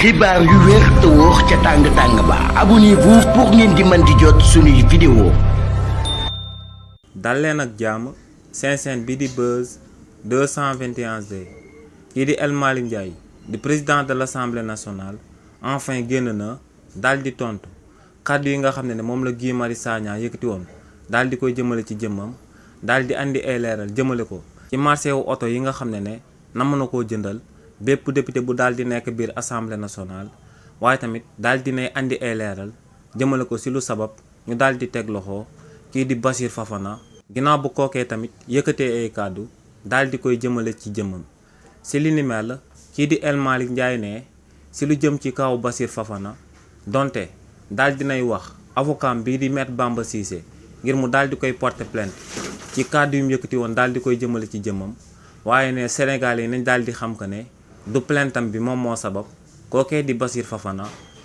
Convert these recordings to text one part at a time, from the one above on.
xibaar yu wér te wóor ca tàng ba abonnez-vous pour ngeen di mën di jot suñuy vidéo. dal leen ak jàmm seen bi di Buzz 221G kii di El Malick Ndiaye di président de l'Assemblée nationale enfin génn na daal di tontu kàddu yi nga xam ne moom la Guy Marius Sagna yëkkati woon daal di koy jëmale ci jëmmam daal di andi ay leeral jëmale ko ci marché wu oto yi nga xam ne namm na koo jëndal bépp député bu daal di nekk biir assemblée nationale waaye tamit daal di nay andi ay leeral jëmale ko si lu sabab ñu daal di teg loxo kii di Bassirou Fofana ginnaaw bu kookee tamit yëkkatee ay kàddu daal di koy jëmale ci jëmmam si li ni mel kii di El Malick Ndiaye ne si lu jëm ci kaw Bassirou Fofana donte daal di nay wax avocat bii di Maître Bamba Cissé ngir mu daal di koy porter plainte ci kàddu yu mu yëkkati woon daal di koy jëmale ci jëmmam waaye ne Sénégal yi nañ daal di xam que ne du plaintam bi moom moo sabab kookee di Bassirou Fofana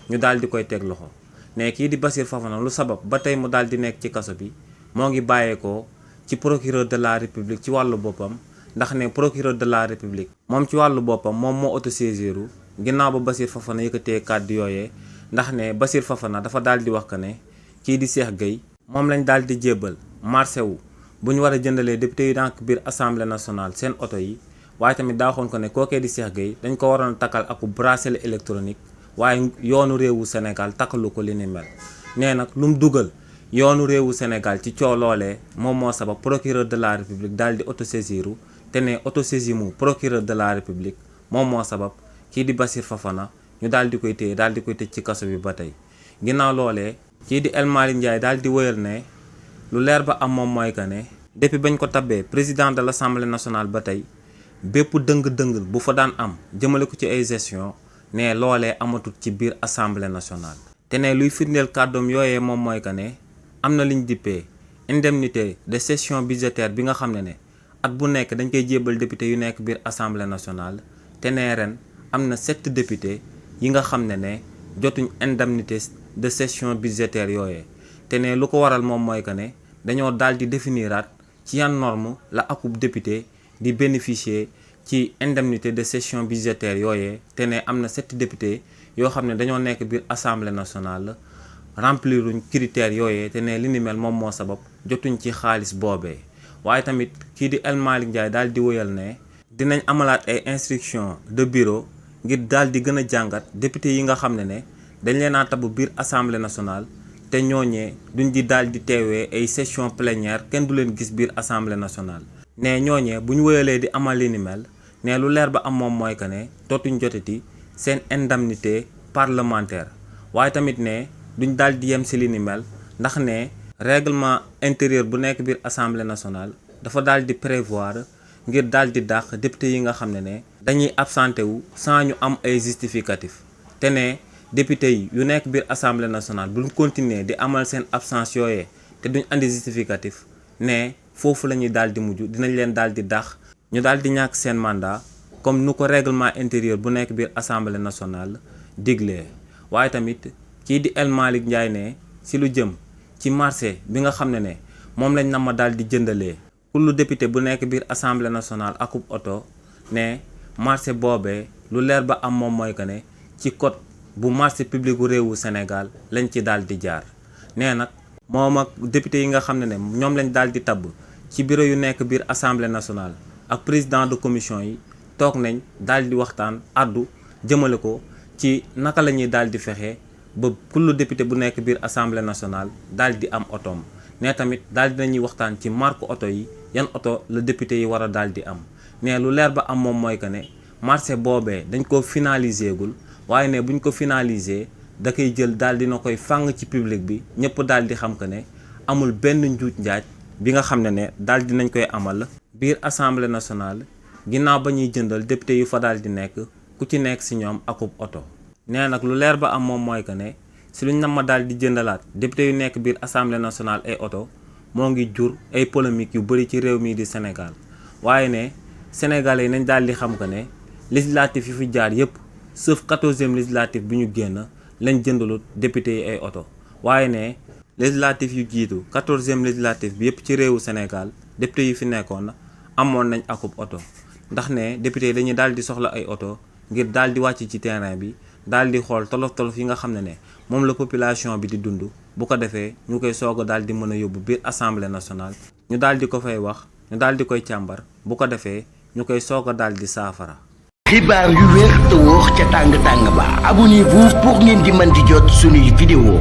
ñu daal di koy teg loxo ne kii di Bassirou Fofana lu sabab ba tey mu daal di nekk ci kaso bi moo ngi bàyyeekoo ci procureur de la république ci wàllu boppam ndax ne procureur de la république moom ci wàllu boppam moom moo autosaisiru ginnaaw ba Bassirou Fofana yëkkatee kàddu yooyee ndax ne Bassirou Fofana dafa daal di wax que ne kii di Cheikh Gueye moom lañ daal di jébbal marché wu bu ñu war a jëndalee député yi donc biir assemblée nationale seen oto yi waaye tamit daa waxoon ko ne kookee di Cheikh Gueye dañ ko waroon takkal ak bracelet électronique waaye yoonu réewu Sénégal takkalu ko li ni mel nee nag lu mu dugal yoonu réewu Sénégal ci coow loolee moom moo sabab procureur de la république daal di autosaisiru te ne autosaisir mu procureur de la république moom moo sabab kii di Bassirou Fofana ñu daal di koy téye daal di koy tëj ci kaso bi ba tey ginnaaw loolee kii di El Malick Ndiaye daal di wëyal ne lu leer ba am moom mooy que ne depuis bañ ko tabbee président de l'Assemblée nationale ba tey bépp dëng-dëng bu fa daan am jëmale ko ci ay gestion ne loolee amatul ci biir assemblée nationale te ne luy firndeel kàddoom yooyee moom mooy que ne am na liñ dippee indemnité de session budgétaire bi nga xam ne at bu nekk dañ koy jébbal député yu nekk biir assemblée nationale te ne ren am na 7 député yi nga xam ne jotuñ indemnité de session budgétaire yooyee te ne lu ko waral moom mooy que ne dañoo daal di définiraat ci yan norme la akub député di bénéficier ci indemnité de session budgétaire yooyee te ne am na 7 députés yoo xam ne dañoo nekk biir assemblée nationale rempliruñ critères yooyee te ne li ni mel moom moo sabab jotuñ ci xaalis boobee waaye tamit kii di El Malick Ndiaye daal di wëyal ne dinañ amalaat ay instructions de bureau ngir daal di gën a jàngat député yi nga xam ne dañ leen a tabb biir assemblée nationale te ñooñee duñ di daal di teewee ay session plénière kenn du leen gis biir assemblée nationale ne ñooñee bu ñu wëyalee di amal li ni mel ne lu leer ba am moom mooy que ne dootuñ jotati seen indemnité parlementaire waaye tamit ne duñ daal di yem si li ni mel ndax ne règlement intérieur bu nekk biir assemblée nationale dafa daal di prévoir ngir daal di dàq député yi nga xam ne dañuy absenté wu sans ñu am ay justificatif te ne député yi yu nekk biir assemblée nationale buñ continuer di amal seen absence yooyee te duñ andi justificatif ne foofu la ñuy daal di mujj dinañ leen daal di dàq ñu daal di ñàkk seen mandat comme nu ko règlement intérieur bu nekk biir assemblée nationale diglee waaye tamit kii di El Malick Ndiaye ne si lu jëm ci marché bi nga xam ne moom lañ na ma daal di jëndalee kullu député bu nekk biir assemblée nationale akub oto ne marché boobee lu leer ba am moom mooy que ne ci code bu marché public bu réewu Sénégal lañ ci daal di jaar nee nag moom ak député yi nga xam ne ñoom lañ daal di tabb ci bureau yu nekk biir assemblée nationale ak président de commission yi toog nañ daal di waxtaan addu jëmale ko ci naka la ñuy daal di fexe ba kullu député bu nekk biir assemblée nationale daal di am otoom ne tamit daal di nañuy waxtaan ci marque oto yi yan oto la député yi war a daal di am ne lu leer ba am moom mooy que ne marché boobee dañ ko finaliser gul waaye ne buñ ko finaliser da koy jël daal dina koy fàng ci public bi ñëpp daal di xam que ne amul benn njuuj njaaj bi nga xam ne daal dinañ koy amal biir assemblée nationale ginnaaw ba ñuy jëndal député yu fa daal di nekk ku ci nekk si ñoom akub oto nee nag lu leer ba am moom mooy que ne si luñ nam ma daal di jëndalaat député yu nekk biir assemblée nationale ay oto moo ngi jur ay polémique yu bëri ci réew mii di Sénégal waaye ne sénégalais yi nañ daal di xam que ne législatif yi fi jaar yépp sauf 14e législatif bi ñu génn lañ jëndalut député yi ay oto waaye ne législatif yu jiitu 14e législatif bi yépp ci réewu Sénégal député yi fi nekkoon amoon nañ akub oto ndax ne député yi dañuy daal di soxla ay oto ngir daal di wàcc ci terrain bi daal di xool tolof-tolof yi nga xam ne moom la population bi di dund bu ko defee ñu koy soog a daal di mën a yóbbu biir assemblée nationale ñu daal di ko fay wax ñu daal di koy càmbar bu ko defee ñu koy soog a daal di saafara. xibaar yu wér te wóor ca tàng tàng ba abonnez-vous pour ngeen di mën di jot suñuy vidéo